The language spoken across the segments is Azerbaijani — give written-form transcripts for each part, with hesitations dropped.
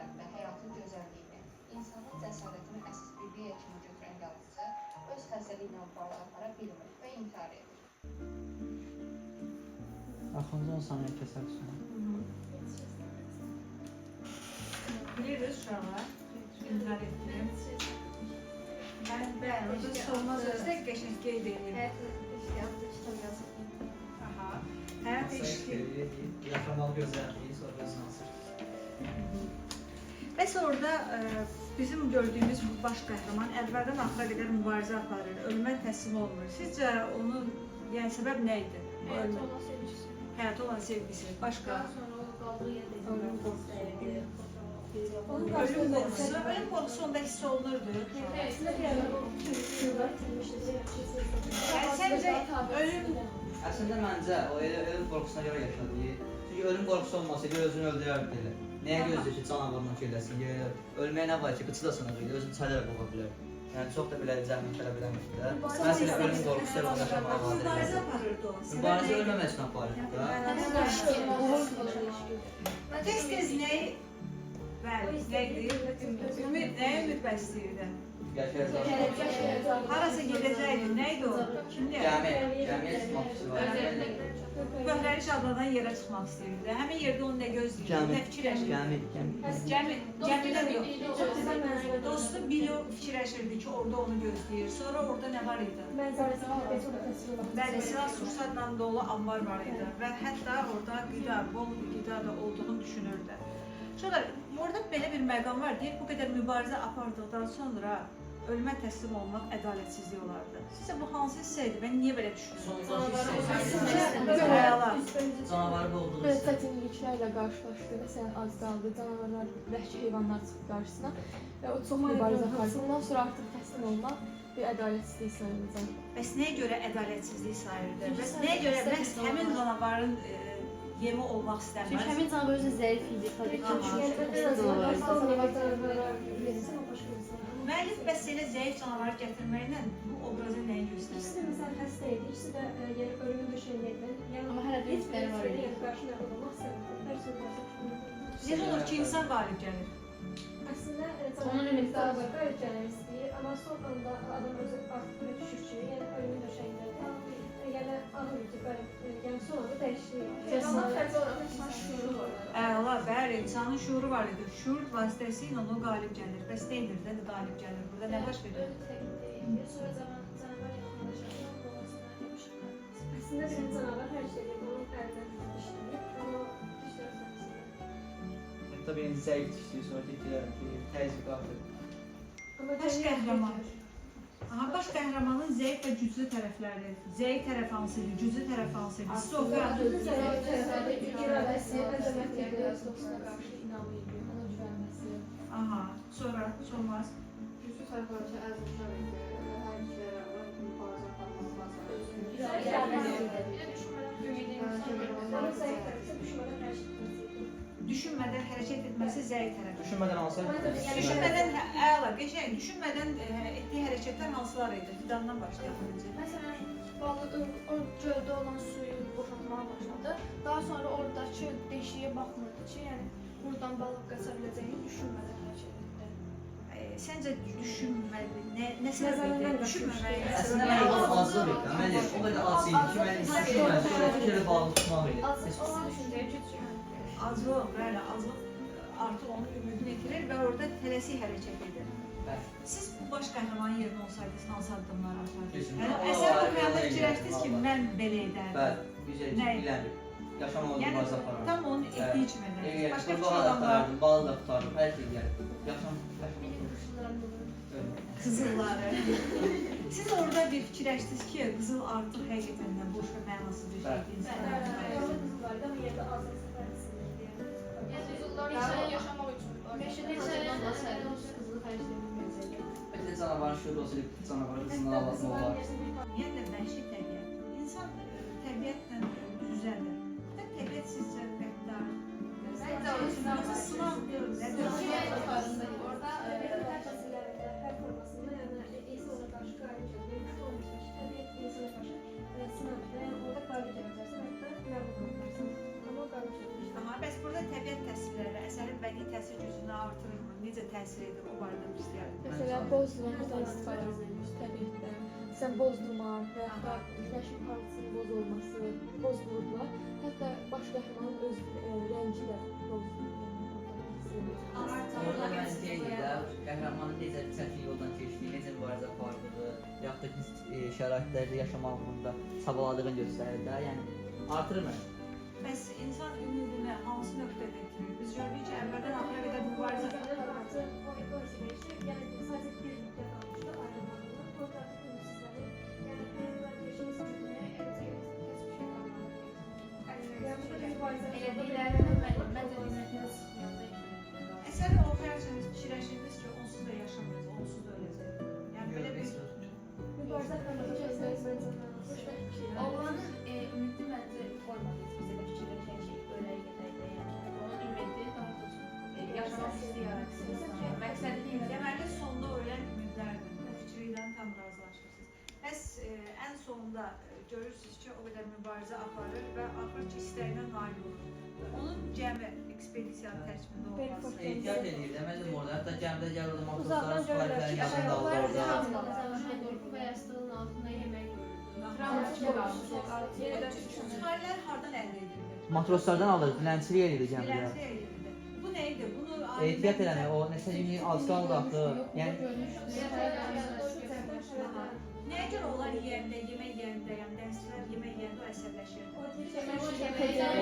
əsərlərində həyatın gözəlliyini, insanın cəsarətini əsas bir ideya kimi götürən yazıcı öz xəstəliyi ilə mübarizə apara bilmir və intihar edir. Axırıncı 10 saniyə kəsər sonra. Bilirsiniz uşaqlar, intihar etdi. Mən bəli, orada Solmaz özü də qəşəng qeyd edir. Həyatı kitab yazıb. Aha. Həyat eşqi. Yaşamaq gözəlliyi, sonra özünü asır. Bəs orada bizim gördüyümüz bu baş qəhrəman əvvəldən axıra qədər mübarizə aparır, ölümə təslim olmur. Sizcə onun, yəni səbəb nə idi? Həyata Ölmə. olan sevgisi. Həyata olan sevgisi. Başqa? Daha sonra o qaldığı yerdə Ölüm qorxusu. Onun Ölüm qarşısında qorxusu. Ölüm qorxusu onda hiss olunurdu. Əslində bir ara o bütün şüurlar itirmişdi. Yəni səncə ölüm Əslində məncə o elə ölüm qorxusuna görə yaşadı. Çünki ölüm qorxusu olmasaydı özünü öldürərdi elə. Nəyə gözləyir ki, canavarla ki eləsin? Yəni ölməyə nə var ki, qıçı da sınıq idi, özünü çaylara boğa bilər. Yəni çox da belə zəhmət tələb eləmirdi də. Məsələn, ölüm qorxusu elə onu yaşamağa qadir mübarizə elədi. aparırdı o. Səbəb Mübarizə nə idi? ölməmək üçün aparırdı da. Tez-tez nəyi Bəli, nə idi? Ümid, nəyə ümid bəsləyirdi? Yaşayacaq. Harasa gedəcəkdi, nə idi o? Kimdir? Gəmi, gəmiyə çıxmaq hissi var. Köhnəliş adlanan yerə çıxmaq istəyirdi. Həmin yerdə onu nə gözləyirdi, Gəmi, nə fikirləşirdi? gəmi, gəmi. Gəmi, gəmidən yox. Çox gözəl mənzərə. Dostu Bilo fikirləşirdi ki, orada onu gözləyir. Sonra orada nə var idi? Mənzərəsi çox təsir olan. Bəli, silah sursatla dolu anbar var idi və hətta orada qida, bol qida da olduğunu düşünürdü. Sonra orada belə bir məqam var, deyir, bu qədər mübarizə apardıqdan sonra ölümə təslim olmaq ədalətsizlik olardı. Sizcə bu hansı hissə idi və niyə belə düşünürsünüz? Sonundakı hissə. Əla. Canavarı qovduğu Böyle hissə. çətinliklərlə qarşılaşdı. Məsələn, az qaldı, canavarlar, vəhşi heyvanlar çıxdı qarşısına və o çox mübarizə apardı. Bundan sonra artıq təslim olmaq bir ədalətsizlik sayılacaq. Bəs nəyə görə ədalətsizlik sayırdı? Bəs nəyə görə məhz həmin canavarın yemi olmaq Çünki istəməz? həmin canavar özü zəif idi, təbii ki. Yəni Xəstə canavar. Müəllif bəs elə zəif canavarı gətirməklə bu obraza nəyi İkisi göstərir? də məsələn xəstə idi, ikisi də yəni ölümün döşəyində idi. Yəni Amma hələ də heç ümidləri var biri idi. yəni qarşı məğlub olmaq istəmirdi. Hər cür mübarizə aparırdı. Necə olur ki, insan qalib gəlir? Əslində Onun ümidi canavar qalib gəlmək istəyir, amma son anda adam özü artıq belə düşür ki, yəni ölümün döşəyindədir. Yəni ağır idi, qalib, yəni son anda dəyişir. Cəsarət olaraq insan şüuru var. Əla, bəli, insanın şuuru var idi. Şuur vasitəsilə onu qalib gəlir. Bəs nə edir də qalib gəlir? Burada nə baş verir? Ölü təqib edir. Sonra canavar yaxınlaşanda boğazına yapışır. Əslində bir canavar hər şeyi onun əlindən dişləyib, amma dişləri sayəsində. Hətta birini zəif dişləyir, sonra deyirlər ki, təzyiq artır. Amma Baş cəmiyyət qəhrəman. Aha, baş qəhrəmanın zəif və güclü tərəfləri. Zəif tərəf hansı idi, güclü tərəf hansı idi? Siz oxuyaq. Cəsarəti, İradəsi, əzəməti, dostuna qarşı inamı idi, ona güvənməsi. Aha, sonra Solmaz. Güclü tərəf olaraq əzmkar idi və hər şeyə rəğmən mübarizə aparmaq lazım. Bir də düşünmədən ümidini Onun zəif tərəfi isə düşünmədən hərəkət etməsi idi. Düşünmədən hərəkət etməsi zəif tərəf. Düşünmədən hansı? Düşünmədən əla, qəşəng, düşünmədən etdiyi hərəkətlər hansılar idi? Fidandan başlayaq öncə. Məsələn, balıq o göldə olan suyu boşaltmağa başladı. Daha sonra oradakı deşiyə baxmırdı ki, yəni buradan balıq qaça biləcəyini düşünmədən hərəkət etdi. Səncə düşünmədi, nə səbəb idi? Nəzərindən Düşünməməyi. Əslində mən o aclıq idi. Mən o qədər ac idi ki, mən düşünmədim. Fikirlə bağlı tutmaq idi. Az olan düşüncəyə güc yəni. Aclıq, bəli, aclıq artıq onun ümidini itirir və orada tələsik hərəkət edir. Bəli. Siz bu baş qəhrəmanın yerinə olsaydınız, hansı addımlar atardınız? Düzdür. Yəni O, əsər o, oxuyanda o, fikirləşdiniz ki, vallahi. mən belə edərdim. Bəli, gücə Nə? biləndir. Yaşamaq Yəni mübarizə aparardım. tam onun etdiyi kimi edərdiniz. Evet, Başqa fikir qurbağa da olan var. qurtardım, balıq da qurtardım, hər şey gəldi. Yaşam, yaşam. Bilin qışlarını. Evet. Qızılları. Siz orada bir fikirləşdiniz ki, qızıl artıq həqiqətən də boş və mənasız bir şeydir insana. Orada qızıl var idi, amma yerdə azlıq səfər hissinirdi. Yəni qızıllar insan yaşamaq üçün var. Meşədə olmasaydı qızılı xərcləyə bilməyəcəkdi. Bəlkə də canavarın şüuru olsaydı, canavarı qızına Hətta aldatmaq qızılların olar. yerini bir Ümumiyyətlə vəhşi təbiət. İnsan təbiətlə üz-üzədir. Və təbiət sizcə qəddar? Məncə o Yoxsa sınav nədir? Orada Təbiətin hər fəsillərində, hər formasında, yəni insan ona qarşı qalib gəlir. Yəni bütün olmuşlar ki, təbiət insana qarşı sınavdır. Yəni orada qalib gələcəksən, hətta məğlub olacaqsan. Amma o qalib gəlmişdi. Aha, bəs burada təbiət təsvirləri əsərin bədii təsir gücünü artırırmı? Necə təsir edir o barədə biz istəyərdik. Məsələn, boz rəngdən istifadə olunmuş təbiətdə. Məsələn, boz duman və yaxud da günəşin parıltısının boz olması, boz buludlar, hətta baş qəhrəmanın öz rəngi də boz, yəni orada hiss edilir. Orada mən deyir də, qəhrəmanın necə çətin yoldan keçdiyi, necə mübarizə apardığı, yaxud da ki, şəraitlərdə yaşamaq uğrunda çabaladığını göstərir də. Yəni artırır məncə. Bəs insan ümidini hansı nöqtədə itirir? Biz görürük ki, əvvəldən axıra qədər mübarizə Artıq o verir ki, yəni sadəcə bir nöqtə qalmışdı ayrılmağından. Orada artıq ümidsizlənir. Yəni həyatda bir şey Heç bir şey qalmadı. Yəni bu qədər mübarizə Elədiklərini məncə qiymətini çıxmayanda. Əsəri oxuyarkən fikirləşirdiniz ki, onsuz da yaşamayacaq, onsuz da öləcək. Yəni belə bir mübarizə aparmaq məncə Xoşbəxt bir şey. Oğlanın ümidi məncə qoymadı heç bizə də fikirləşək ki, ölək gedək də yəni. Onun ümidi daha çox yaşamaq hissi yaratsın. Məqsədi deyil. Deməli, sonda ölən ümidlərdir. Bu fikri ilə tam razılaşırsınız. Bəs ən sonunda görürsünüz ki, o qədər mübarizə aparır və axır ki, istəyinə nail olur. Onun gəmi ekspedisiyanın tərkibində olması. Ehtiyat eləyir də, məncə orada. Hətta gəmidə gəlir orada Uzaqdan matrosların görürlər suxariflərin ki, yanında alır orada. Qorxu və yastığın altında yemək görürdü. Suxarilər hardan əldə edildi? Matroslardan alır, dilənçilik eləyirdi gəmidə. Dilənçilik eləyirdi. Bu nə idi? Bunu alimlər Ehtiyat bizə- eləmək, o nəsə yemeyi az qaldı axı. Yəni Nəyə görə onlar yeyəndə, yemək yeyəndə, yəni dənizçilər yemək yeyəndə o əsəbləşirdi?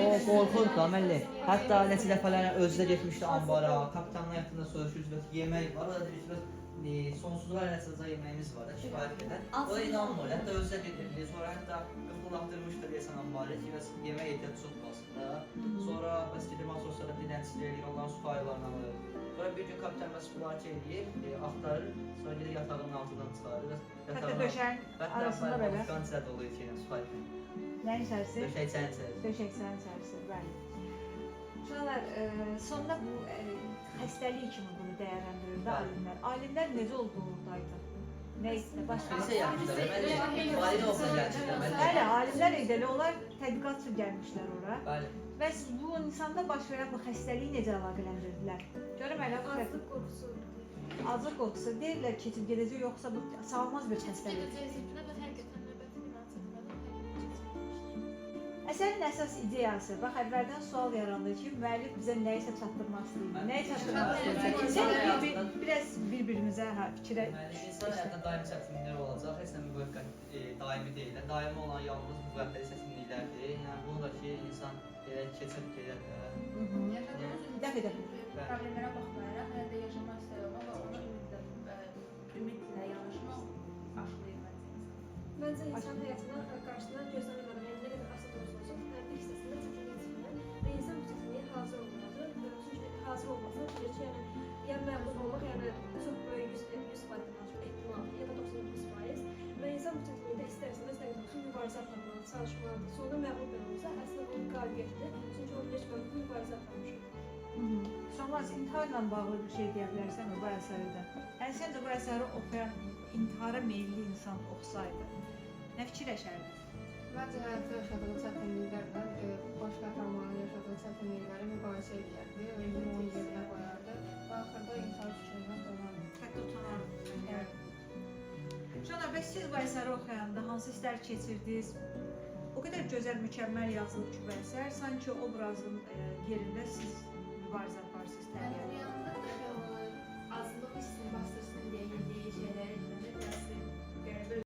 o qorxur da müəllim. Hətta neçə dəfələrlə özü də getmişdi ambara, kapitanla yatında soruşur, bəs yemək var, o da deyir ki, bəs sonsuzluğa nəsə yeməyimiz var da kifayət qədər. O da inanmır. Hətta özü də gedirdi. Sonra hətta qıfıllatdırmışdı deyəsən ambarı ki, bəs yemək ehtiyac çoxdur aslında. Sonra bəs gedir matroslara dilənçilik eləyir, onların suxarılarını alır. Sonra bir gün kapitan bəs bunları şey eləyir, axtarır, sonra gedir yatağının altından çıxarır. Bəs Hətta yatağın döşəyin arasında belə. Hətta içində dolu idi yəni suxarı. Nəyin içərisi? Döşəkçənin içərisində. Döşəkçənin içərisi, bəli. Uşaqlar, sonda bu xəstəlik kimi bunu dəyərləndirirdi Bəli. alimlər. Alimlər necə oldu oradaydı? Nə etdi? Başqa Kilsə yapmışlar. Məncə validə olsa gəlmişlər. Məncə. Bəli, alimlər idi. Elə onlar tədqiqat üçün gəlmişlər ora. Bəli. Bəs bu insanda baş verən bu xəstəliyi necə əlaqələndirdilər? Görüm elə bu Aclıq qorxusu. aclıq qorxusu deyirlər keçib gedəcək, yoxsa bu sağalmaz bir xəstəlik. Gedəcək zikrinə və həqiqətən növbəti binanı çəkmədən həqiqətən keçib. Əsərin əsas ideyası, bax əvvəldən sual yarandı ki, müəllif bizə nəyisə çatdırmaq istəyir. Nəyi çatdırmaq istəyir? Gəlin biraz bir-birimizə fikrə Deməli, insan həyatında daimi çətinliklər olacaq, heç nə müvəqqəti daimi deyil. Daimi olan yalnız müvəqqəti çətinliklərdir. Yəni bunu da ki, insan elə keçib gedər də. Yaşadığımız Dəf edə bilir. Bəli. problemlərə baxmayaraq hələ də yaşamaq istəyi olmaq və ona ümidlə yanaşmaq aşılayır məncə insanı. Məncə insan həyatına qarşısına gözləmədən, yəni nə qədər asan olursa olsun, hər bir hissəsində çətinlik çıxır və insan bu çətinliyə hazır olmalıdır. Çünki hazır olmasa bilir ki, yəni ya məğlub olmaq, yəni çox böyük 100% daha çox ehtimaldır, ya da 99% və insan bu çətinlikdə istər-istəməz nə qədər olsun mübarizə aparmalıdır, çalışmalıdır. Sonda məğlub belə olsa, əslində bu qalibiyyətdir. Çünki o bilir ki, mən bu mübarizə aparmışam. Solmaz, intiharla bağlı bir şey deyə bilərsənmi bu əsərdə? Yəni səncə bu əsəri oxuyan intihara meyilli insan oxusaydı, nə fikirləşərdi? Məncə həyatda yaşadığı çətinliklərlə baş qəhrəmanın yaşadığı çətinlikləri müqayisə edərdi, özünü onun yerinə qoyardı və axırda intihar fikrindən dönərdi. Hətta utanardı. Evet. Şana, bəs siz bu əsəri oxuyanda hansı hisslər keçirdiniz? O qədər gözəl, mükəmməl yazılıb ki bu əsər, sanki obrazın yerində siz